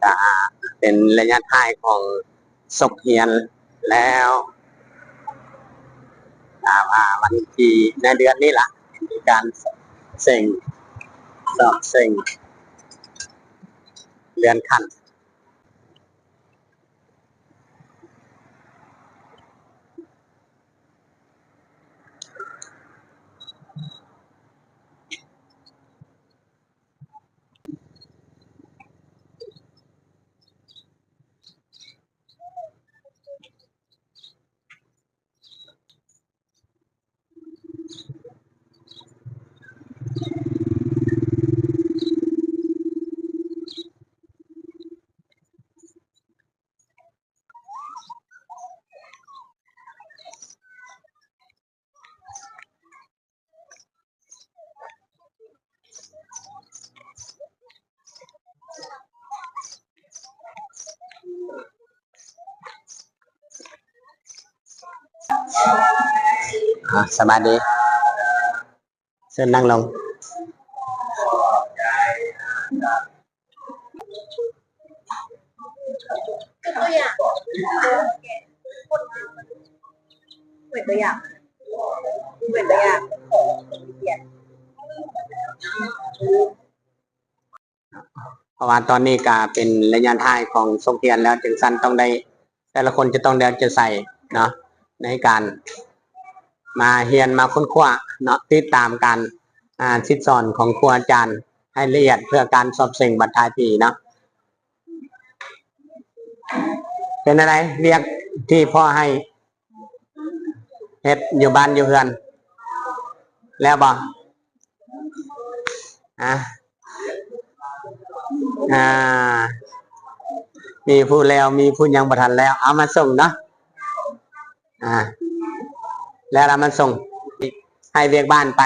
ກະເປັນໄລຍະທ້າຍຂອງສົກຮຽນແລ້ວ ກະວ່າວັນທີ ໃນເດືອນນີ້ລະ ມີການເສັງ ສອບເສັງເລື່ອນຂັ້ນ. ອ່າ ສະບາຍດີ ເຊີນນັ່ງລົງ. ຍົກຕົວຢ່າງ ເປັນຕົວຢ່າງ ເປັນຕົວຢ່າງຂອງຄົນຂຽນ. ເພາະວ່າຕອນນີ້ກະເປັນໄລຍະທ້າຍຂອງສົກຮຽນແລ້ວ ຈັ່ງຊັ້ນຕ້ອງໄດ້ ແຕ່ລະຄົນຈະຕ້ອງໄດ້ເອົາໃຈໃສ່ເນາະ ໃນການມາຮຽນມາຄົ້ນຄວ້າເນາະ ຕິດຕາມການ ອ່າ ສິດສອນຂອງຄູອາຈານໃຫ້ລະອຽດ ເພື່ອການສອບເສັງບັດທ້າຍປີເນາະ. ເປັນແນວໃດວຽກທີ່ພໍ່ໃຫ້ເຮັດຢູ່ບ້ານຢູ່ເຮືອນ ແລ້ວບໍ່? ອາ ອ່າ ມີຜູ້ແລ້ວ ມີຜູ້ຍັງບໍ່ທັນແລ້ວ ເອົາມາສົ່ງເນາະ. ອາ ແລ້ວລະມາສົ່ງ ໃຫ້ວຽກບ້ານໄປ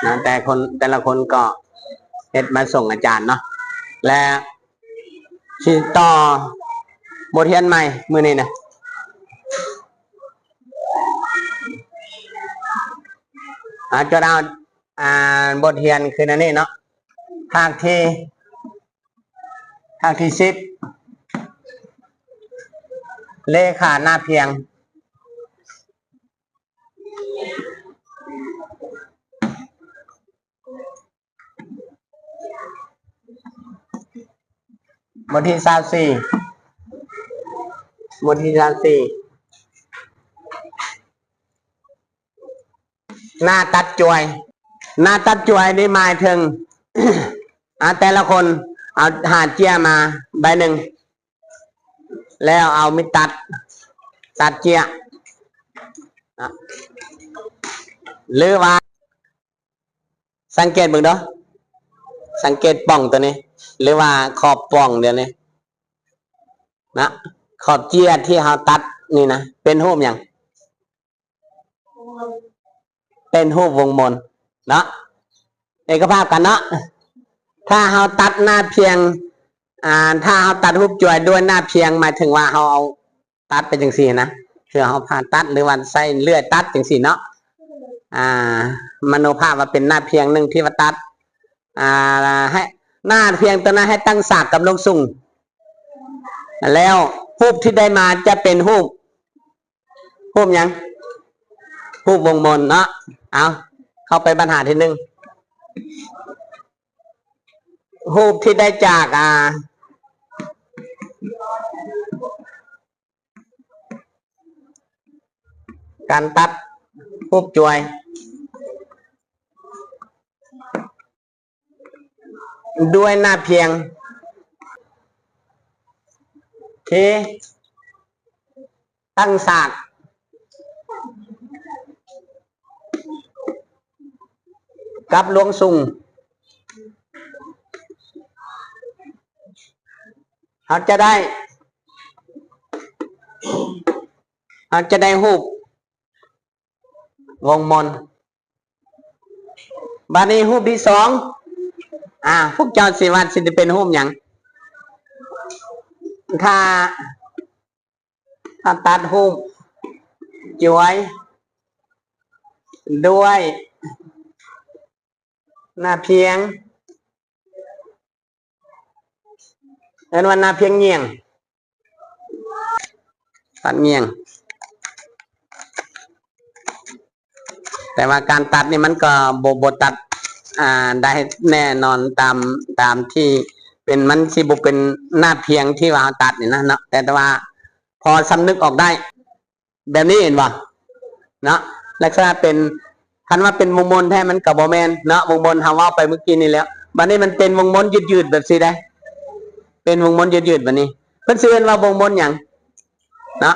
ນະ ແຕ່ຄົນ ແຕ່ລະຄົນກໍເຮັດມາສົ່ງອາຈານເນາະ ແລະ ຊິຕໍ່ບົດຮຽນໃໝ່ມື້ນີ້ນະ. ອາ ຈົດເອົາ ອ່າ ບົດຮຽນຄືອັນນີ້ເນາະ ພາກທີ ພາກທີສິບ ເລຂາໜ້າພຽງ. ບົດທີຊາວສີ່ ບົດທີຊາວສີ່ ໜ້າຕັດຈວຍ. ໜ້າຕັດຈວຍນີ້ໝາຍເຖິງ ອາ ແຕ່ລະຄົນເອົາ ຫາເຈ້ຍມາໃບໜຶ່ງ ແລ້ວເອົາມີດຕັດ ຕັດເຈ້ຍ ອາ ຫຼືວ່າ ສັງເກດເບິ່ງເດີ້ ສັງເກດປ່ອງໂຕນີ້ ຫຼືວ່າຂອບປ່ອງດຽວນີ້ນະ ຂອບເຈ້ຍທີ່ເຮົາຕັດນີ້ນະ ເປັນຮູບຫຍັງ? ເປັນຮູບວົງມົນເນາະ ເອກະພາບກັນເນາະ. ຖ້າເຮົາຕັດໜ້າພຽງ ອ່າ ຖ້າເຮົາຕັດຮູບຈວຍດ້ວຍໜ້າພຽງ ໝາຍເຖິງວ່າເຮົາເອົາຕັດໄປຈັ່ງຊີ້ນະ ຄືເຮົາຜ່າຕັດ ຫຼືວ່າໃຊ້ເລື່ອຍຕັດຈັ່ງຊີ້ເນາະ ອ່າ ມະໂນພາບວ່າເປັນໜ້າພຽງໜຶ່ງທີ່ວ່າຕັດ ອ່າ ໃຫ້ ໜ້າພຽງໂຕນັ້ນໃຫ້ຕັ້ງສາກກັບລວງສູງ ແລ້ວຮູບທີ່ໄດ້ມາຈະເປັນຮູບ ຮູບຫຍັງ? ຮູບວົງມົນເນາະ. ເອົາ ເຂົ້າໄປບັນຫາທີໜຶ່ງ ຮູບທີ່ໄດ້ຈາກ ອ່າ ການຕັດຮູບຈວຍ ດ້ວຍໜ້າພຽງ ທີ່ຕັ້ງສາກກັບລວງສູງ ເຮົາຈະໄດ້ ເຮົາຈະໄດ້ຮູບ ວົງມົນ. ບາດນີ້ຮູບທີສອງ ອາ ພວກເຈົ້າຊິວ່າຊິເປັນຮູບຫຍັງ? ຖ້າ ຖ້າຕັດຮູບຈວຍດ້ວຍໜ້າພຽງ ເອີ້ນວ່າໜ້າພຽງຍ່ຽງ ຕັດຍ່ຽງ. ແຕ່ວ່າການຕັດນີ້ມັນກໍບໍ່ ບໍ່ຕັດ ອ່າ ໄດ້ແນ່ນອນຕາມ ຕາມທີ່ເປັນ ມັນຊິບໍ່ເປັນໜ້າພຽງທີ່ວ່າເຮົາຕັດນີ້ນະເນາະ ແຕ່ ແຕ່ວ່າພໍສຳນຶກອອກໄດ້ ແບບນີ້ເຫັນບໍ່ເນາະ ລັກສະນະເປັນ ຄັນວ່າເປັນວົງມົນແທ້ມັນກໍບໍ່ແມ່ນເນາະ ວົງມົນເຮົາເວົ້າໄປມື້ກີ້ນີ້ແລ້ວ ບັດນີ້ມັນເປັນວົງມົນຍືດໆແບບຊີ້ໄດ໋ ເປັນວົງມົນຍືດໆ ບັດນີ້ເພິ່ນຊິເອີ້ນວ່າວົງມົນຫຍັງເນາະ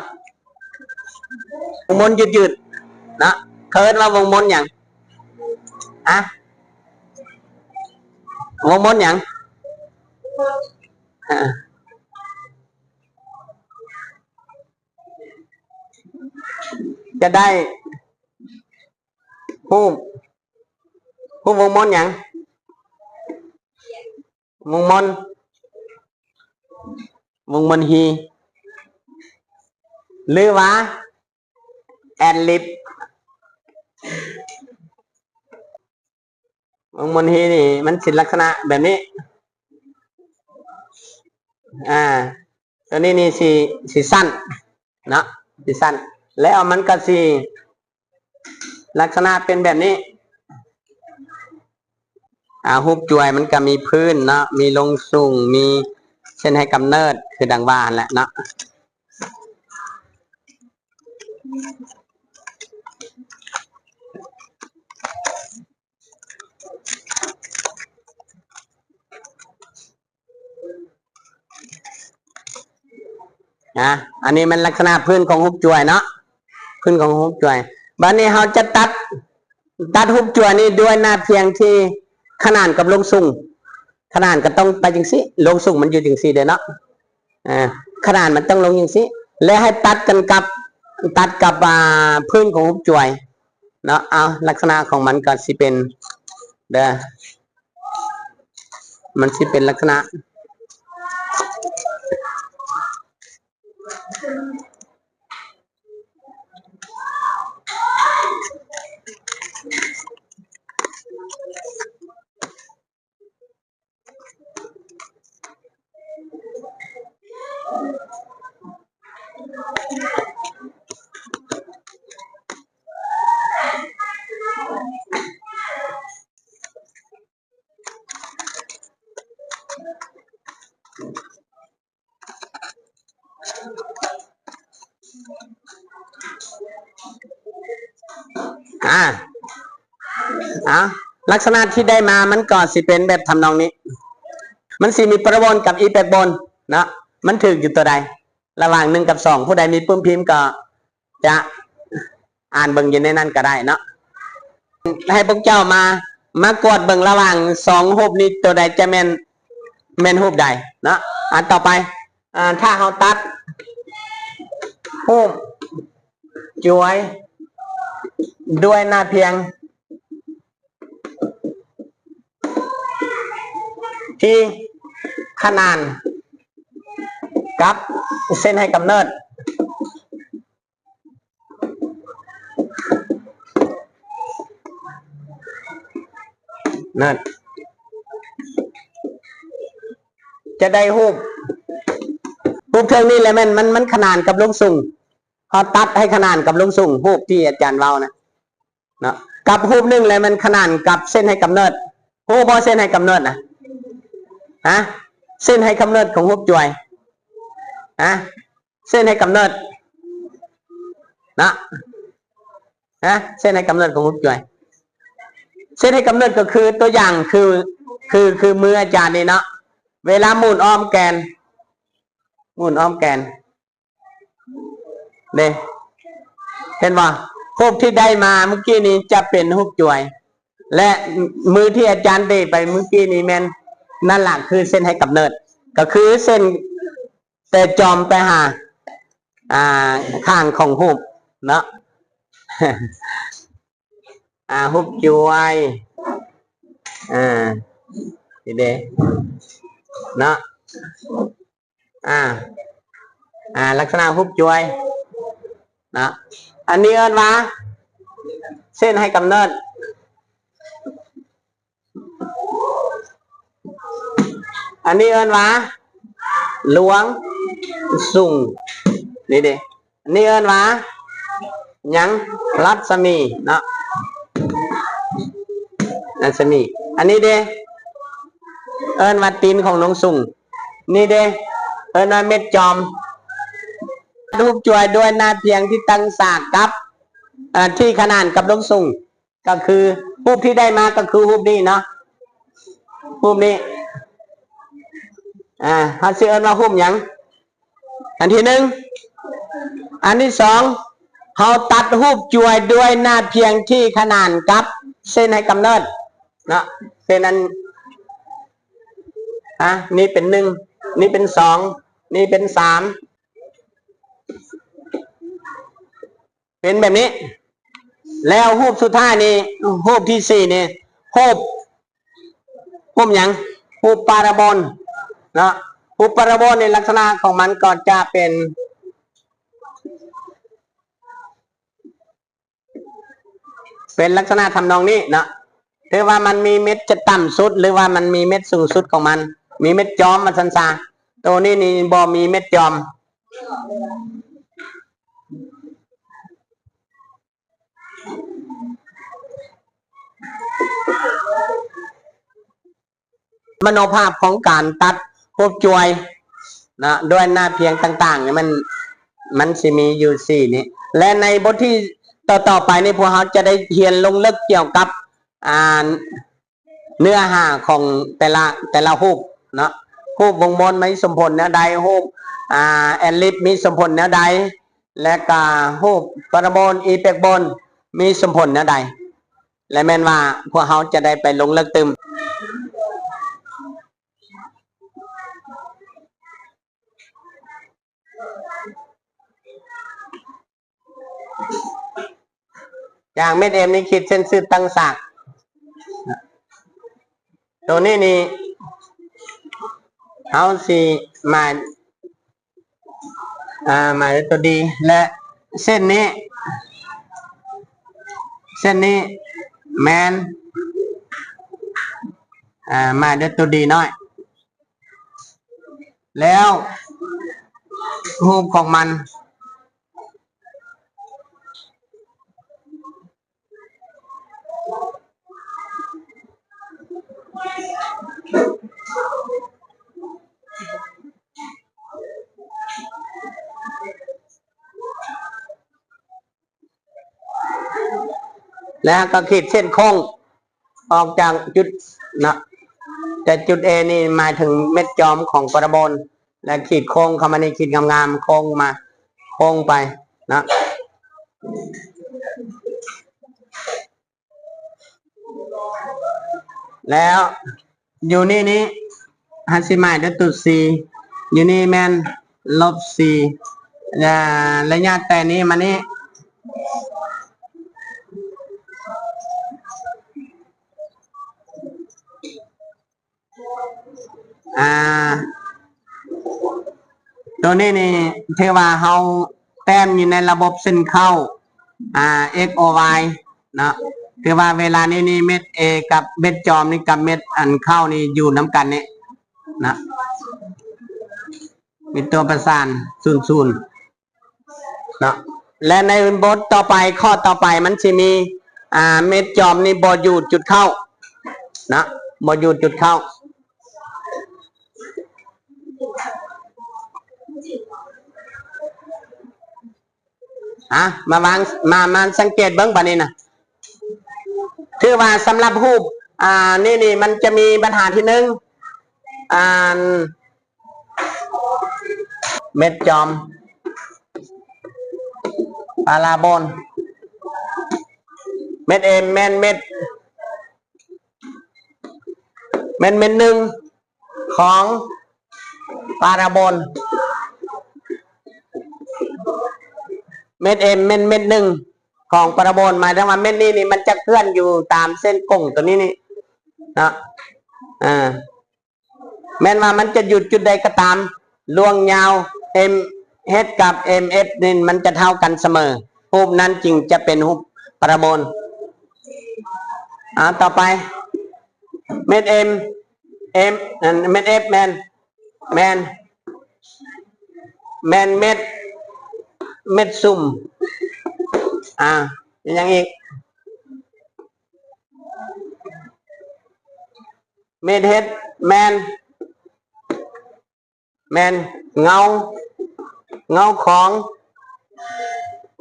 ວົງມົນຍືດໆເນາະ ເຂົາເອີ້ນວ່າວົງມົນຫຍັງ ຮະ ວົງມົນຫຍັງ ອ່າ ຈະໄດ້ຮູບ ຮູບວົງມົນຫຍັງ? ວົງມົນ ວົງມົນຮີ ຫຼືວ່າແອນລິບ. ວົງມົນຮີນີ້ມັນຊິລັກສະນະແບບນີ້ ອ່າ ຕົວນີ້ນີ້ຊິ ຊິສັ້ນເນາະ ຊິສັ້ນ ແລ້ວມັນກໍຊິລັກສະນະເປັນແບບນີ້. ອ່າ ຮູບຈວຍມັນກໍມີພື້ນເນາະ ມີລົງສູງ ມີເສັ້ນໃຫ້ກຳເນີດ ຄືດັ່ງວ່າຫັ້ນແຫຼະເນາະ. ອ່າ ອັນນີ້ແມ່ນລັກສະນະພື້ນຂອງຮູບຈວຍເນາະ ພື້ນຂອງຮູບຈວຍ. ບາດນີ້ເຮົາຈະຕັດ ຕັດຮູບຈວຍນີ້ດ້ວຍໜ້າພຽງທີ່ຂະໜານກັບລົງສູງ ຂະໜານກໍຕ້ອງໄປຈັ່ງຊີ້ ລົງສູງມັນຢູ່ຈັ່ງຊີ້ເດ້ເນາະ ອ່າ ຂະໜານມັນຕ້ອງລົງຈັ່ງຊີ້ ແລະໃຫ້ຕັດກັນກັບ ຕັດກັບ ອ່າ ພື້ນຂອງຮູບຈວຍເນາະ. ເອົາ ລັກສະນະຂອງມັນກໍຊິເປັນ ເດີ ມັນຊິເປັນລັກສະນະ ອ່າ ອ່າ ລັກສະນະທີ່ໄດ້ມາມັນກໍຊິເປັນແບບທຳນອງນີ້ ມັນຊິມີປາຣາໂບນກັບອີແປກໂບນເນາະ ມັນຖືກຢູ່ຕົວໃດ ລະຫວ່າງໜຶ່ງກັບສອງ ຜູ້ໃດມີປຶ້ມພິມກໍຈະອ່ານເບິ່ງຢູ່ໃນນັ້ນກໍໄດ້ເນາະ. ໃຫ້ພວກເຈົ້າມາ ມາກວດເບິ່ງລະຫວ່າງສອງຮູບນີ້ ຕົວໃດຈະແມ່ນ ແມ່ນຮູບໃດເນາະ. ອັນຕໍ່ໄປ ອ່າ ຖ້າເຮົາຕັດຮູບຈວຍດ້ວຍໜ້າພຽງທີ່ຂະໜານກັບເສັ້ນໃຫ້ກຳເນີດ ນັ້ນ ຈະໄດ້ຮູບ ຮູບເທິງນີ້ແຫຼະແມ່ນ ມັນ ມັນຂະໜານກັບລົງສູງ ເຮົາຕັດໃຫ້ຂະໜານກັບລົງສູງ ຮູບທີ່ອາຈານເວົ້ານະເນາະ ກັບຮູບໜຶ່ງແຫຼະແມ່ນຂະໜານກັບເສັ້ນໃຫ້ກຳເນີດ. ຮູ້ບໍ່ເສັ້ນໃຫ້ກຳເນີດນະ? ຮະ? ເສັ້ນໃຫ້ກຳເນີດຂອງຮູບຈວຍ ຮະ? ເສັ້ນໃຫ້ກຳເນີດເນາະ ຮະ ເສັ້ນໃຫ້ກຳເນີດຂອງຮູບຈວຍ ເສັ້ນໃຫ້ກຳເນີດກໍຄືຕົວຢ່າງ ຄື ຄື ຄືມືອາຈານນີ້ເນາະ ເວລາໝູນອ້ອມແກນ ໝູນອ້ອມແກນເດ້ ເຫັນບໍ່? ຮູບທີ່ໄດ້ມາມື້ກີ້ນີ້ຈະເປັນຮູບຈວຍ ແລະ ມືທີ່ອາຈານເດໄປມື້ກີ້ນີ້ແມ່ນ ນັ້ນລະຄືເສັ້ນໃຫ້ກຳເນີດ ກໍຄືເສັ້ນ ແຕ່ຈອມໄປຫາ ອ່າ ຂ້າງຂອງຮູບເນາະ ອ່າ ຮູບຈວຍ ອ່າ ນີ້ເດ້ເນາະ ອ່າ ອ່າ ລັກສະນະຮູບຈວຍເນາະ ອັນນີ້ເອີ້ນວ່າເສັ້ນໃຫ້ກຳເນີດ. ອັນນີ້ເອີ້ນວ່າ ລວງສຸງ ນີ້ເດ້ ນີ້ເອີ້ນວ່າຫຍັງ? ລັດສະໝີເນາະ ລັດສະໝີ. ອັນນີ້ເດ້ ເອີ້ນວ່າຕີນຂອງລວງສຸງ. ນີ້ເດ້ ເອີ້ນວ່າເມັດຈອມ. ຮູບຈວຍດ້ວຍໜ້າພຽງທີ່ຕັ້ງສາກກັບ ເອີ ທີ່ຂະໜານກັບລວງສຸງ ກໍຄືຮູບທີ່ໄດ້ມາກໍຄືຮູບນີ້ເນາະ ຮູບນີ້ ອາ ເຮົາຊິເອີ້ນວ່າຮູບຫຍັງ? ອັນທີໜຶ່ງ. ອັນທີສອງ ເຮົາຕັດຮູບຈວຍດ້ວຍໜ້າພຽງທີ່ຂະໜານກັບເສັ້ນໃຫ້ກຳເນີດເນາະ ເຊັ່ນອັນ ອາ ນີ້ເປັນໜຶ່ງ ນີ້ເປັນສອງ ນີ້ເປັນສາມ ເປັນແບບນີ້. ແລ້ວຮູບສຸດທ້າຍນີ້ ຮູບທີສີ່ນີ້ ຮູບ ຮູບຫຍັງ? ຮູບປາຣາໂບນເນາະ. ຮູບປາຣາໂບນນີ້ ລັກສະນະຂອງມັນກໍຈະເປັນ ເປັນລັກສະນະທຳນອງນີ້ເນາະ ຖືວ່າມັນມີເມັດຈະຕ່ຳສຸດ ຫຼືວ່າມັນມີເມັດສູງສຸດຂອງມັນ ມີເມັດຈອມວ່າຊັ້ນຊະ. ໂຕນີ້ນີ້ບໍ່ມີເມັດຈອມ. ມະໂນພາບຂອງການຕັດຮູບຈວຍນະ ດ້ວຍໜ້າພຽງຕ່າງໆນີ້ ມັນ ມັນຊິມີຢູ່ສີ່ນີ້ ແລະ ໃນບົດທີ່ຕໍ່ໆໄປນີ້ ພວກເຮົາຈະໄດ້ຮຽນລົງເລິກກ່ຽວກັບ ອ່າ ເນື້ອຫາຂອງແຕ່ລະ ແຕ່ລະຮູບເນາະ ຮູບວົງມົນມີສົມຜົນແນວໃດ ຮູບ ອ່າ ແອນລິບມີສົມຜົນແນວໃດ ແລະກະຮູບປາຣາໂບນ ອີເປັກໂບນ ມີສົມຜົນແນວໃດ ແລະແມ່ນວ່າພວກເຮົາຈະໄດ້ໄປລົງເລິກຕື່ມ. ຢ່າງເມັດເອັມນີ້ ຂີດເສັ້ນຊື່ຕັ້ງສາກ ໂຕນີ້ນີ້ ເຮົາຊິໝາຍ ອ່າ ໝາຍໂຕດີ ແລະເສັ້ນນີ້ ເສັ້ນນີ້ແມ່ນ ອ່າ ໝາຍດ້ວຍໂຕດີນ້ອຍ ແລ້ວຮູບຂອງມັນ ແລ້ວກໍຂີດເສັ້ນໂຄ້ງອອກຈາກຈຸດນະ ແຕ່ຈຸດເອນີ້ໝາຍເຖິງເມັດຈອມຂອງປາຣາໂບນ ແລະ ຂີດໂຄ້ງເຂົ້າມານີ້ ຂີດງາມໆ ໂຄ້ງມາ ໂຄ້ງໄປນະ. ແລ້ວຢູ່ນີ້ນີ້ ເຮົາຊິໝາຍດ້ວຍຕົວຊີ ຢູ່ນີ້ແມ່ນລົບຊີ ແລະ ໄລຍະແຕ່ນີ້ມານີ້ ອ່າ ໂຕນີ້ນີ້ ຖືວ່າເຮົາແຕ້ມຢູ່ໃນລະບົບເສັ້ນເຄົ້າ ອ່າ ເອັກ ໂອ ວາຍ ເນາະ ຖືວ່າເວລານີ້ນີ້ ເມັດເອກັບເມັດຈອມນີ້ ກັບເມັດອັນເຄົ້ານີ້ຢູ່ນຳກັນນີ້ນະ ມີຕົວປະສານສູນໆ ເນາະ ແລະ ໃນບົດຕໍ່ໄປ ຂໍ້ຕໍ່ໄປ ມັນຊິມີ ອ່າ ເມັດຈອມນີ້ບໍ່ຢູ່ຈຸດເຄົ້ານະ ບໍ່ຢູ່ຈຸດເຄົ້າ. ອ່າ ມາວາງ ມາ ມາສັງເກດເບິ່ງບາດນີ້ນະ ຖືວ່າສຳລັບຮູບ ອ່າ ນີ້ນີ້ ມັນຈະມີບັນຫາທີໜຶ່ງ ອ່າ ເມັດຈອມ ປາຣາໂບນ ເມັດເອັມແມ່ນເມັດ ແມ່ນເມັດໜຶ່ງຂອງປາຣາໂບນ ເມັດເອັມແມ່ນເມັດໜຶ່ງຂອງປາຣາໂບນ ໝາຍເຖິງວ່າເມັດນີ້ນີ້ ມັນຈະເຄື່ອນຢູ່ຕາມເສັ້ນກົງຕົວນີ້ນີ້ເນາະ ອ່າ ແມ່ນວ່າມັນຈະຢູ່ຈຸດໃດກໍຕາມ ລວງຍາວເອັມເອັດກັບເອັມເອັຟນີ້ມັນຈະເທົ່າກັນສະເໝີ ຮູບນັ້ນຈຶ່ງຈະເປັນຮູບປາຣາໂບນ. ອ່າ ຕໍ່ໄປ ເມັດເອັມ ເອັມ ອັນ ເມັດເອັຟແມ່ນ ແມ່ນ ແມ່ນເມັດ ເມັດຊຸ່ມ. ອາ ມີຫຍັງອີກ? ເມັດເຮັດ ແມ່ນ ແມ່ນເງົາ ເງົາຂອງ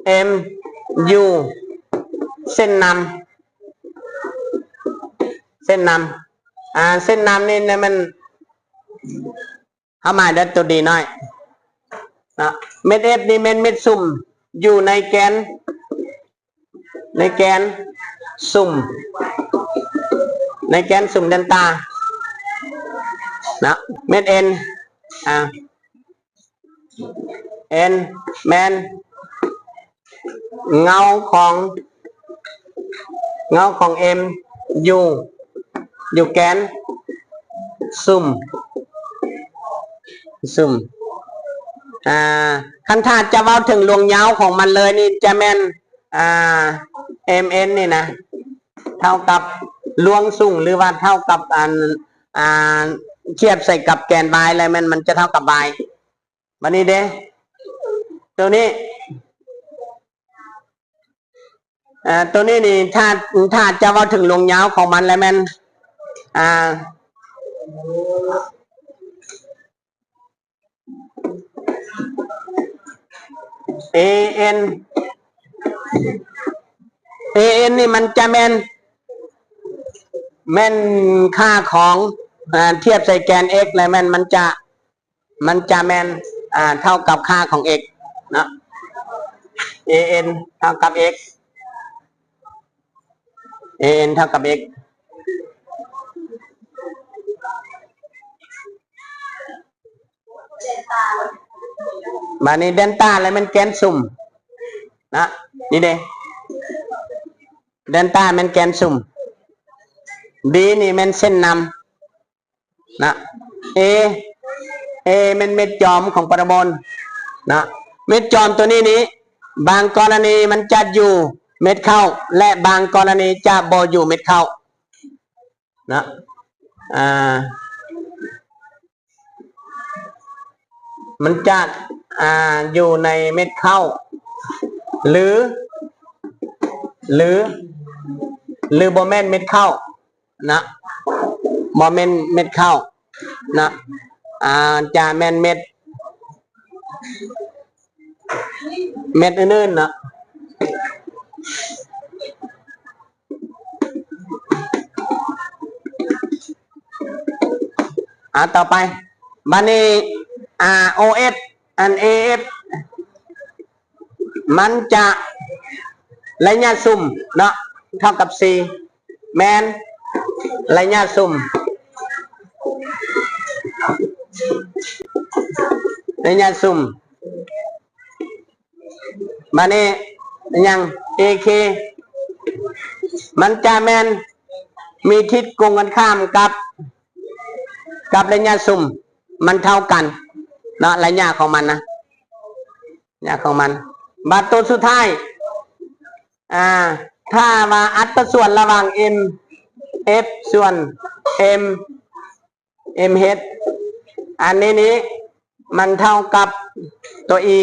ເອັມຢູ່ເສັ້ນນຳ ເສັ້ນນຳ. ອາ ເສັ້ນນຳນີ້ນະ ມັນ ເຮົາໝາຍເດີໂຕດີນ້ອຍເນາະ. ເມັດເອັຟນີ້ແມ່ນເມັດຊຸ່ມຢູ່ໃນແກນ ໃນແກນຊຸ່ມ ໃນແກນຊຸ່ມເດນຕາເນາະ. ເມັດເອັນ ອາ ເອັນແມ່ນເງົາຂອງ ເງົາຂອງເອັມຢູ່ ຢູ່ແກນຊຸ່ມ ຊຸ່ມ. ອາ ຄັນຖ້າຈະເວົ້າເຖິງລວງຍາວຂອງມັນເລີຍນີ້ ຈະແມ່ນ ອາ ເອັມເອັນນີ້ນະ ເທົ່າກັບລວງຊຸ່ມ ຫຼືວ່າເທົ່າກັບອັນ ອາ ທຽບໃສ່ກັບແກນວາຍ ແລ້ວແມ່ນມັນຈະເທົ່າກັບວາຍ. ບັດນີ້ເດ້ ໂຕນີ້ ເອີ ໂຕນີ້ນີ້ ຖ້າ ຖ້າຈະເວົ້າເຖິງລວງຍາວຂອງມັນແລ້ວແມ່ນ ອາ ເອເອັນ ເອເອັນນີ້ມັນຈະແມ່ນ ແມ່ນຄ່າຂອງ ອາ ທຽບໃສ່ແກນເອັກ ແລ້ວແມ່ນມັນຈະ ມັນຈະແມ່ນ ອາ ເທົ່າກັບຄ່າຂອງເອັກເນາະ. ເອເອັນເທົ່າກັບເອັກ ເອເອັນເທົ່າກັບເອັກ. ບາດນີ້ເດນຕາ ແລ້ວແມ່ນແກນຊຸ່ມນະ ນີ້ເດ້ ເດນຕາແມ່ນແກນຊຸ່ມ ດີນີ້ແມ່ນເສັ້ນນຳ ນະ. ເອ ເອແມ່ນເມັດຈອມຂອງປາຣາໂບນນະ. ເມັດຈອມໂຕນີ້ນີ້ ບາງກໍລະນີມັນຈະຢູ່ເມັດເຄົ້າ ແລະ ບາງກໍລະນີຈະບໍ່ຢູ່ເມັດເຄົ້ານະ. ອາ ມັນຈະ ອາ ຢູ່ໃນເມັດເຄົ້າ ຫຼື ຫຼື ຫຼືບໍ່ແມ່ນເມັດເຄົ້າ ນະ ບໍ່ແມ່ນເມັດເຄົ້ານະ. ອາ ຈະແມ່ນເມັດ ເມັດອື່ນໆນະ. ອາ ຕໍ່ໄປ ບາດນີ້ ອາ ໂອເອັສ ອັນ ເອເອັຟ ມັນຈະໄລຍະຊຸ່ມເນາະ ເທົ່າກັບສີ່ ແມ່ນໄລຍະຊຸ່ມ ໄລຍະຊຸ່ມ. ບາດນີ້ຫຍັງ ເອເຄ ມັນຈະແມ່ນມີທິດກົງກັນຂ້າມກັບ ກັບໄລຍະຊຸ່ມ ມັນເທົ່າກັນເນາະ ໄລຍະຂອງມັນນະ ໄລຍະຂອງມັນ. ບາດໂຕສຸດທ້າຍ ອາ ຖ້າວ່າອັດຕະສ່ວນລະຫວ່າງເອັມເອັຟສ່ວນເອັມເອັມເຮັດ ອັນນີ້ນີ້ມັນເທົ່າກັບຕົວອີ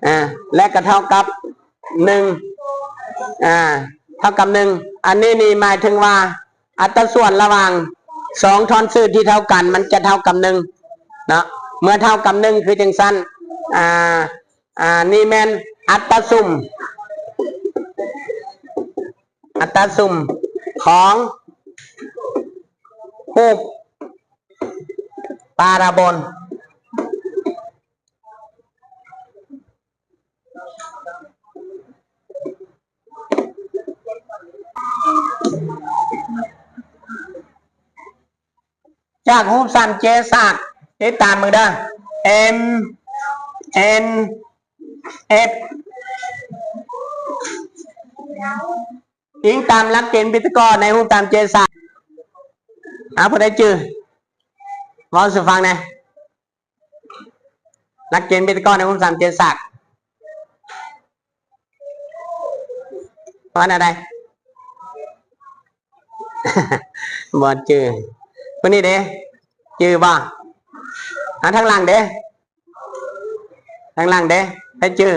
ອາ ແລະກໍເທົ່າກັບໜຶ່ງ ອາ ເທົ່າກັບໜຶ່ງ. ອັນນີ້ນີ້ໝາຍເຖິງວ່າ ອັດຕະສ່ວນລະຫວ່າງສອງທ່ອນຊື່ທີ່ເທົ່າກັນ ມັນຈະເທົ່າກັບໜຶ່ງເນາະ. ເມື່ອເທົ່າກັບໜຶ່ງຄືຈັ່ງຊັ້ນ ອາ ອາ ນີ້ແມ່ນອັດຕະຊຸ່ມ ອັດຕະຊຸ່ມຂອງຮູບປາຣາໂບນ. ຈາກຮູບສາມແຈສາກ ຕິດຕາມເບິ່ງເດີ ເອັມ ເອັນ ເອັຟ ອີງຕາມຫຼັກເກນພິທາກໍຣໃນຮູບສາມແຈສາກ. ອາ ຜູ້ໃດຈື່ ເວົ້າສູ່ຟັງແດ່. ຫຼັກເກນພິທາກໍຣໃນຮູບສາມແຈສາກ ວ່າແນວໃດ? ບໍ່ຈື່. ຜູ້ນີ້ເດ້ ຈື່ບໍ່? ອາ ທາງຫຼັງເດ້. ທາງຫຼັງເດ້ ໃຜຈື່?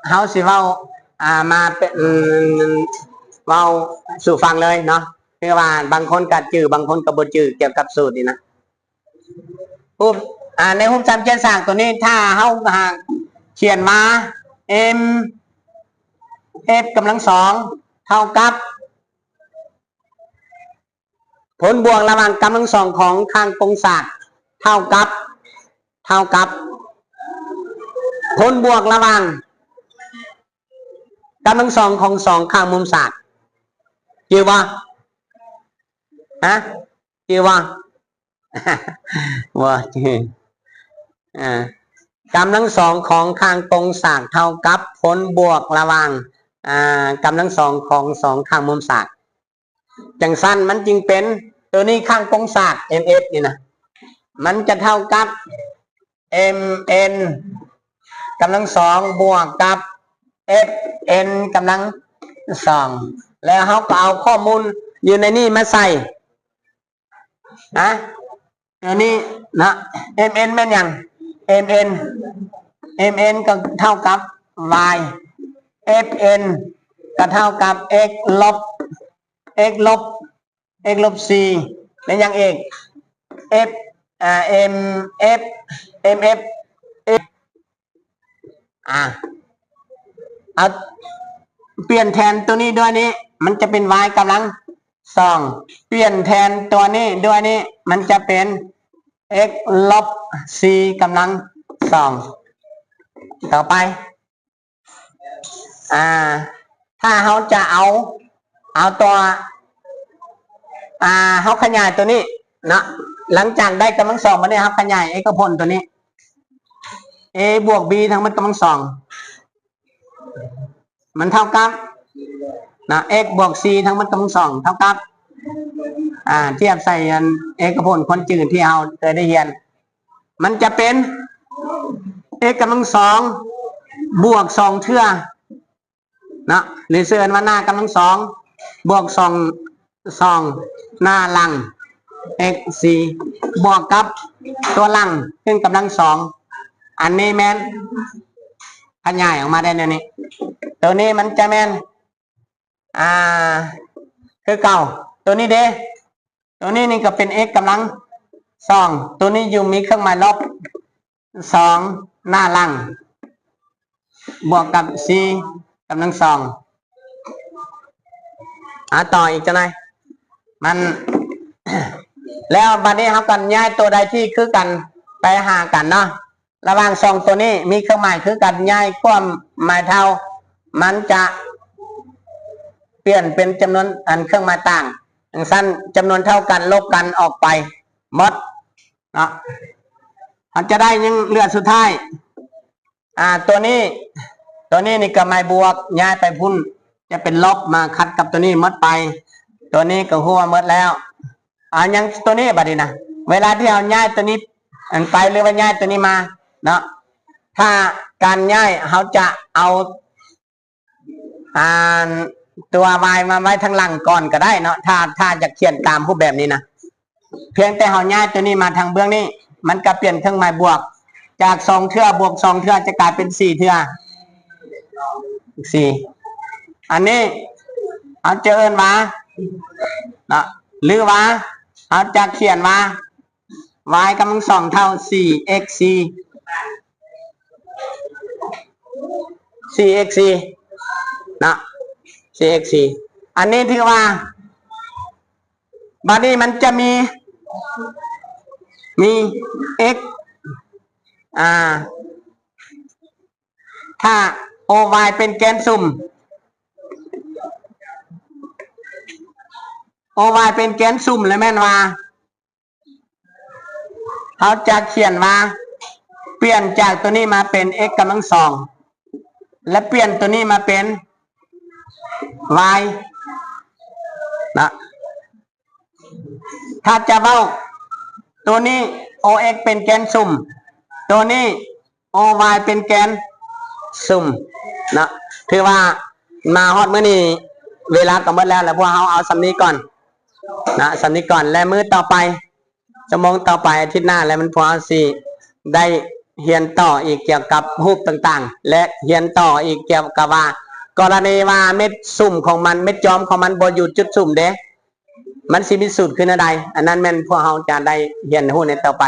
ເຮົາຊິເວົ້າ ອ່າ ມາເປັນ ເວົ້າສູ່ຟັງເລີຍເນາະ ຄືວ່າບາງຄົນກໍຈື່ ບາງຄົນກໍບໍ່ຈື່ກ່ຽວກັບສູດນີ້ນະ. ຮູບ ອ່າ ໃນຮູບສາມແກນສາກຕົວນີ້ ຖ້າເຮົາຫາກຂຽນວ່າ mf ກຳລັງສອງເທົ່າກັບ ຜົນບວກລະຫວ່າງກຳລັງສອງຂອງຂ້າງກົງສາກເທົ່າກັບ ເທົ່າກັບ ຜົນບວກລະຫວ່າງກຳລັງສອງຂອງສອງຂ້າງມຸມສາກ. ຈື່ບໍ່? ຮະ? ຈື່ບໍ່? ບໍ່ຈື່. ອ່າ ກຳລັງສອງຂອງຂ້າງກົງສາກເທົ່າກັບຜົນບວກລະຫວ່າງ ອ່າ ກຳລັງສອງຂອງສອງຂ້າງມຸມສາກ. ຈັ່ງຊັ້ນມັນຈຶ່ງເປັນ ຕົວນີ້ຂ້າງກົງສາກ mf ນີ້ນະ ມັນຈະເທົ່າກັບ mn ກຳລັງສອງບວກກັບ fn ກຳລັງສອງ ແລ້ວເຮົາກໍເອົາຂໍ້ມູນຢູ່ໃນນີ້ມາໃສ່ ນະ ອັນນີ້ນະ mn ແມ່ນຫຍັງ? mn mn ກໍເທົ່າກັບ y, fn ກໍເທົ່າກັບ x ລົບ x ລົບ x ລົບສີ່ ແມ່ນຫຍັງອີກ? f ອ່າ mf mf ອ່າ ເອົາ ປ່ຽນແທນຕົວນີ້ດ້ວຍນີ້ ມັນຈະເປັນ y ກຳລັງສອງ ປ່ຽນແທນຕົວນີ້ດ້ວຍນີ້ ມັນຈະເປັນ x ລົບສີ່ກຳລັງສອງ. ຕໍ່ໄປ ອ່າ ຖ້າເຮົາຈະເອົາ ເອົາຕົວ ອ່າ ເຮົາຂະຫຍາຍຕົວນີ້ເນາະ ຫຼັງຈາກໄດ້ກຳລັງສອງມານີ້ ເຮົາຂະຫຍາຍເອກະຜົນຕົວນີ້ a ບວກ b ທັງໝົດກຳລັງສອງ ມັນເທົ່າກັບນະ x ບວກ c ທັງໝົດກຳລັງສອງເທົ່າກັບ ອ່າ ທຽບໃສ່ອັນເອກະຜົນຄົນຈືນທີ່ເຮົາເຄີຍໄດ້ຮຽນ ມັນຈະເປັນ x ກຳລັງສອງບວກສອງເທື່ອເນາະ ຫຼືຊື່ເອີ້ນວ່າໜ້າກຳລັງສອງບວກສອງ ສອງ ໜ້າຫຼັງ x ສີ່ ບວກກັບຕົວຫຼັງຂຶ້ນກຳລັງສອງ ອັນນີ້ແມ່ນຂະຫຍາຍອອກມາໄດ້ແນວນີ້ ຕົວນີ້ມັນຈະແມ່ນ ອ່າ ຄືເກົ່າ ຕົວນີ້ເດ້ ຕົວນີ້ນີ້ກໍເປັນ x ກຳລັງສອງ ຕົວນີ້ຢູ່ມີເຄື່ອງໝາຍລົບ ສອງ ໜ້າຫຼັງ ບວກກັບ c ກຳລັງສອງ. ອ່າ ຕໍ່ອີກຈັກໜ່ອຍ ມັນ ແລ້ວບັດນີ້ເຮົາກໍຍ້າຍຕົວໃດທີ່ຄືກັນໄປຫາກັນເນາະ ລະຫວ່າງສອງຕົວນີ້ມີເຄື່ອງໝາຍຄືກັນ ຍ້າຍຄວາມໝາຍເທົ່າ ມັນຈະປ່ຽນເປັນຈຳນວນ ອັນ ເຄື່ອງໝາຍຕ່າງ ຈັ່ງຊັ້ນຈຳນວນເທົ່າກັນລົບກັນອອກໄປໝົດເນາະ ເຮົາຈະໄດ້ຍັງເຫຼືອສຸດທ້າຍ ອ່າ ຕົວນີ້ ຕົວນີ້ນີ້ກໍໝາຍບວກ ຍ້າຍໄປພຸ້ນຈະເປັນລົບ ມາຂັດກັບຕົວນີ້ໝົດໄປ ຕົວນີ້ກໍຫົວໝົດແລ້ວ ອ່າ ຍັງຕົວນີ້ບັດນີ້ນະ ເວລາທີ່ເຮົາຍ້າຍຕົວນີ້ ອັນ ໄປ ຫຼືວ່າຍ້າຍຕົວນີ້ມາເນາະ ຖ້າການຍ້າຍເຮົາຈະເອົາ ອ່າ ຕົວ y ມາໄວ້ທາງຫຼັງກ່ອນກໍໄດ້ເນາະ ຖ້າ ຖ້າຢາກຂຽນຕາມຮູບແບບນີ້ນະ ພຽງແຕ່ເຮົາຍ້າຍຕົວນີ້ມາທາງເບື້ອງນີ້ ມັນກໍປ່ຽນເຄື່ອງໝາຍບວກ ຈາກສອງເທື່ອບວກສອງເທື່ອ ຈະກາຍເປັນສີ່ເທື່ອ ສີ່ ອັນນີ້ເຮົາຈະເອີ້ນວ່າເນາະ ຫຼືວ່າເຮົາຈະຂຽນວ່າ y ກຳລັງສອງເທົ່າສີ່ x ສີ່ ສີ່ x ສີ່ເນາະ ສີ່ x ສີ່ ອັນນີ້ຖືວ່າ ບັດນີ້ມັນຈະມີ ມີ x ອ່າ ຖ້າ o y ເປັນແກນສຸມ o y ເປັນແກນສຸມ ແລ້ວແມ່ນວ່າ ເຮົາຈະຂຽນວ່າ ປ່ຽນຈາກຕົວນີ້ມາເປັນ x ກຳລັງສອງ ແລະ ປ່ຽນຕົວນີ້ມາເປັນ y ນະ ຖ້າຈະເວົ້າ ຕົວນີ້ o x ເປັນແກນສຸມ ຕົວນີ້ o y ເປັນແກນສຸມເນາະ ຖືວ່າມາຮອດມື້ນີ້ເວລາກໍໝົດແລ້ວ ແລ້ວພວກເຮົາເອົາສ່ຳນີ້ກ່ອນນະ ສ່ຳນີ້ກ່ອນ ແລະ ມື້ຕໍ່ໄປ ຊົ່ວໂມງຕໍ່ໄປ ອາທິດໜ້າ ແລ້ວມັນ ພວກເຮົາຊິໄດ້ ຮຽນຕໍ່ອີກກ່ຽວກັບຮູບຕ່າງໆ ແລະ ຮຽນຕໍ່ອີກກ່ຽວກັບວ່າ ກໍລະນີວ່າເມັດສຸມຂອງມັນ ເມັດຈອມຂອງມັນບໍ່ຢູ່ຈຸດສຸມເດ້ ມັນຊິມີສູດຄືແນວໃດ? ອັນນັ້ນແມ່ນພວກເຮົາຈະໄດ້ຮຽນຮູ້ໃນຕໍ່ໄປ.